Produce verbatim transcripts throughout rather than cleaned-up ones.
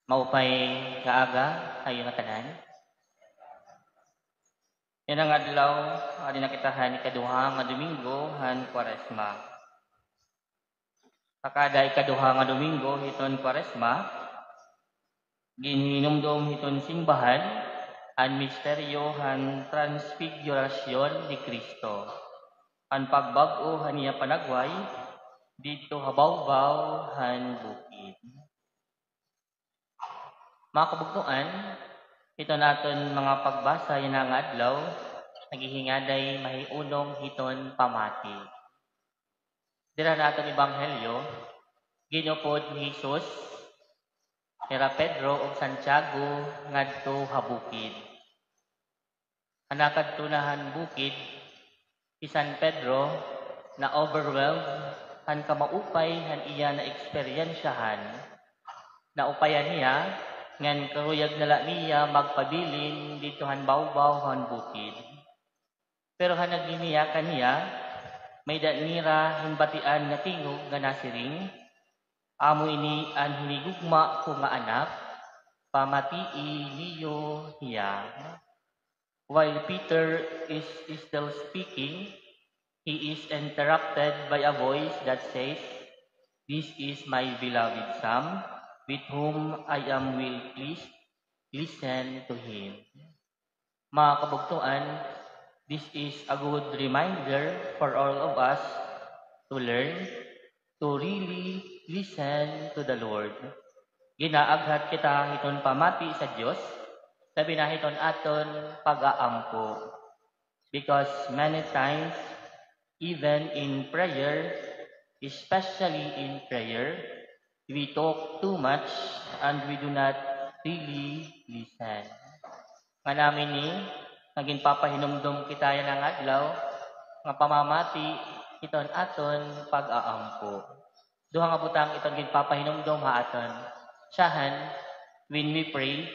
Maupay nga aga ha iyo ngatanan. Yana nga adlaw, adi na kita han ikaduha nga Domingo han Kwaresma. Ha kada ikaduha nga Domingo hiton Kwaresma, ginhinumdom hiton simbahan an misteryo han Transfigurasyon ni Cristo, an pagbag-o han iya panagway didto ha bawbaw han bukid. Mga kabugtoan, hiton aton mga pagbasa yana nga adlaw, naghihingaday mahiunong hiton pamati. Dira han aton ebanghelyo, gin-upod ni Jesus hira Pedro ug Santiago ngadto ha bukid. Ha nakadto na han bukid, hi San Pedro na-overwhelmed han kamaupay han iya naeksperyensyahan. Naupayan hiya ngan karuyag na la niya magpabilin didto han bawbaw han bukid. Pero han nagniniyakan hiya, may-ada nira hinbatian nga tingog nga nasiring, "Amo ini an hinigugma ko nga Anak, pamatii niyo hiya." While Peter is still speaking, he is interrupted by a voice that says, "This is my beloved Son, with whom I am well pleased. Listen to him." Mga kabugtoan, this is a good reminder for all of us to learn to really listen to the Lord. Ginaaghat kita hiton pamati sa Dios, labi na hiton aton pag-aampo. Because many times, even in prayer, especially in prayer, we talk too much and we do not really listen. Ngan amo ini nga ginpapahinumdom kita yana nga adlaw nga pamamati hiton aton pag-aampo. Duha nga butang iton ginpapahinumdom ha aton. Syahan, when we pray,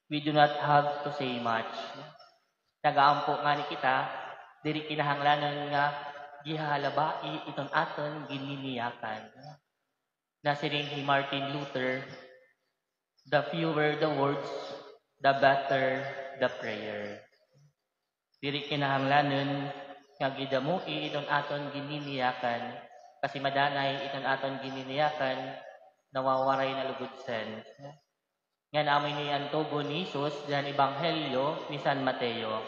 we do not have to say much. Nagaampo ngani kita, diri kinahanglanon nga gihahalabai iton aton gininiyakan. Nasiring hi Martin Luther, "The fewer the words, the better the prayer." Diri kinahanglanon nga gidamoi iton aton gininiyakan, kasi madanay iton aton gininiyakan, nawawaray na lugod sense. Ngan amo ini an tugon ni Jesus dihan Ebanghelyo ni San Mateo.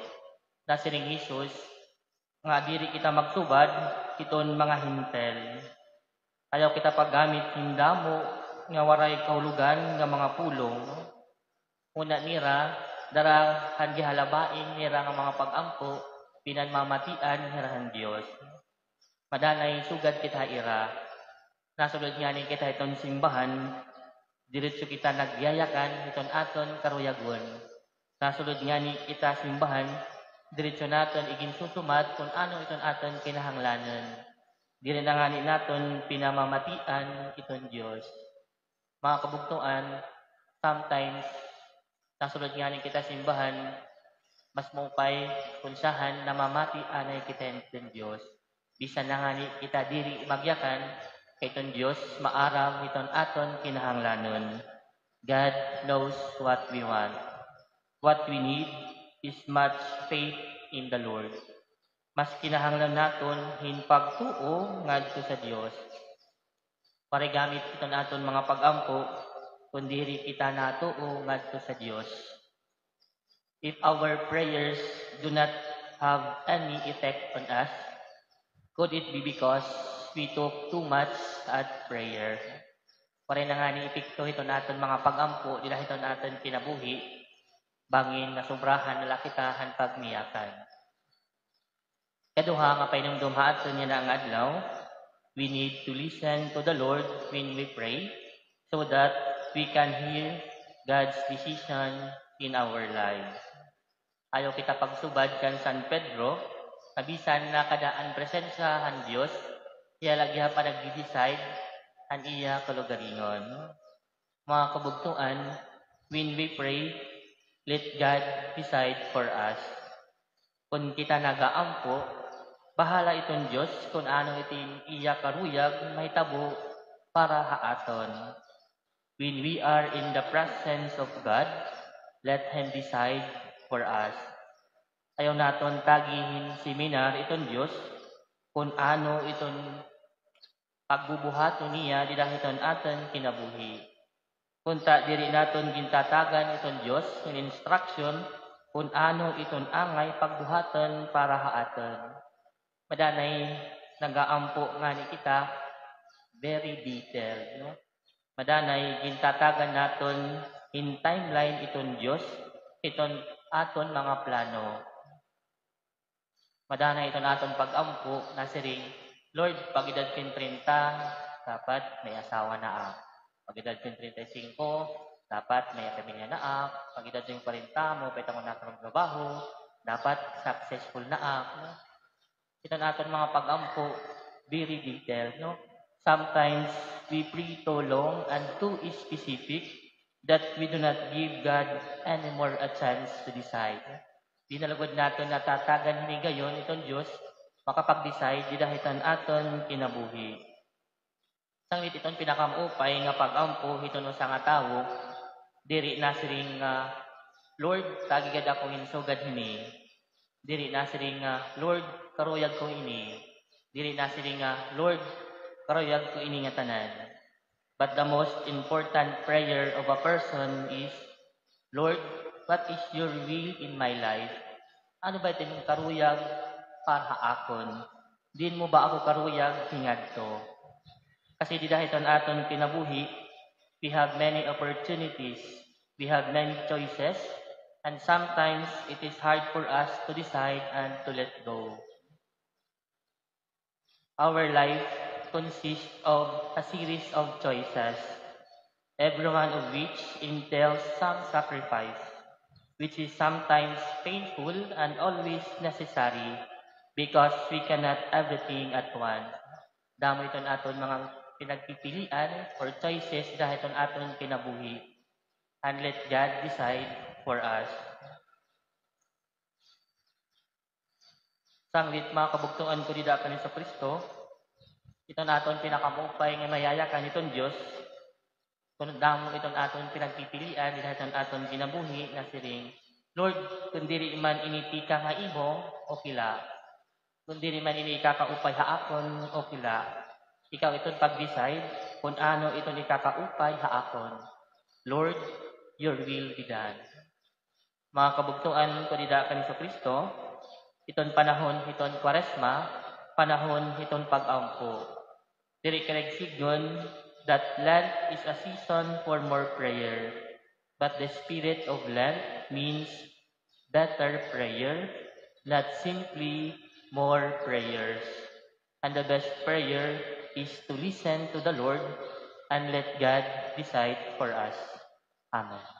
Nasiring Jesus nga diri kita magsubad hiton mga Hentil. Ayaw kita paggamit hin damo nga waray kahulogan nga mga pulong. Una nira, dara han gihalabain nira nga mga pag-ampo, pinanmamatian nira han Dios. Madanay sugad kita ha ira. Nasulod ngani kita hiton simbahan, diretso kita nagyayakan hiton aton karuyagon. Nasulod ngani kita simbahan, diretso naton iginsusumat kun ano iton aton kinahanglanon. Diri na ngani naton pinamamatian iton Dios. Mga kabugtoan, sometimes, nasulod ngani kita simbahan, mas maupay kun syahan namamati anay kita hiton Dios. Bisan na ngani kita diri magyakan, kay iton Dios maaram hiton aton kinahanglanon. God knows what we want. What we need is much faith in the Lord. Mas kinahanglan naton hin pagtuo ngadto sa Dios. Waray gamit iton aton mga pag-ampo kun diri kita natuo ngadto sa Dios. If our prayers do not have any effect on us, could it be because we talk too much at prayer? Waray na ngani epekto hiton aton mga pag-ampo dida hiton aton kinabuhi, bangin nasobrahan na la kita han pagniyakan. Ikaduha nga pahinumdom ha aton yana nga adlaw, we need to listen to the Lord when we pray so that we can hear God's decision in our lives. Ayaw kita pagsubad kan San Pedro, nga bisan nakada an presensya han Dios, hiya la gihap an nagde-decide han iya kalugaringon. Mga kabugtoan, when we pray, let God decide for us. Kun kita nagaampo, bahala iton Dios kun ano iton iya karuyag mahitabo para ha aton. When we are in the presence of God, let Him decide for us. Ayaw naton tagi hin seminar iton Dios, kun ano iton pagbubuhaton niya dida hiton aton kinabuhi. Kunta diri naton gintatagan iton Dios hin instruction kun ano iton angay pagbuhaton para ha aton. Madanay nagaampo ngani kita, very detailed, no? Madanay gintatagan naton hin timeline iton Dios, iton aton mga plano. Madanay iton aton pag-ampo, nasiring, "Lord, pag-edad ko hin treinta, dapat may asawa na ak. Pag-edad ko hin treinta y cinco, dapat may pamilya na ak. Pag-edad ko hin kwarenta, maupay it akon trabaho. Dapat successful na ak." Iton aton mga pag-ampo, very detailed, no? Sometimes, we pray too long and too specific that we do not give God anymore a chance to decide. Di na lugod naton natatagan hin higayon iton Dios makapag-decide dida hiton aton kinabuhi. Sanglit iton pinakamaupay nga pag-ampo hiton usa nga tawo, diri nasiring nga, "Lord, tagi gad ako hin sugad hini." Diri nasiring nga, "Lord, karuyag ko ini." Diri nasiring nga, "Lord, karuyag ko ini nga tanan." But the most important prayer of a person is, "Lord, what is your will in my life?" Ano ba iton karuyag para ha akon? Diin mo ba ako karuyag hingadto? Kasi dida hiton aton kinabuhi, we have many opportunities, we have many choices, and sometimes it is hard for us to decide and to let go. Our life consists of a series of choices, every one of which entails some sacrifice, which is sometimes painful and always necessary because we cannot everything at once. Damo iton aton mga pinagpipilian or choices dida hiton aton kinabuhi. And let God decide for us. Sanglit, mga kabugtoan ko dida kan Jesu-Cristo, iton aton pinakamaupay nga mayayakan hiton Dios, kun damo iton aton pinagpipilian dida hiton aton kinabuhi, nasiring, "Lord, kun diri man ini tikang ha imo, okay la. Kun diri man ini ikakaupay ha akon, okay la. Ikaw iton pag-decide kun ano iton ikakaupay ha akon. Lord, your will be done." Mga kabugtoan ko dida kan Jesu-Cristo, iton panahon hiton Kwaresma, panahon hiton pag-ampo. Diri karuyag sidngon that Lent is a season for more prayer, but the spirit of Lent means better prayer, not simply more prayers. And the best prayer is to listen to the Lord and let God decide for us. Amen.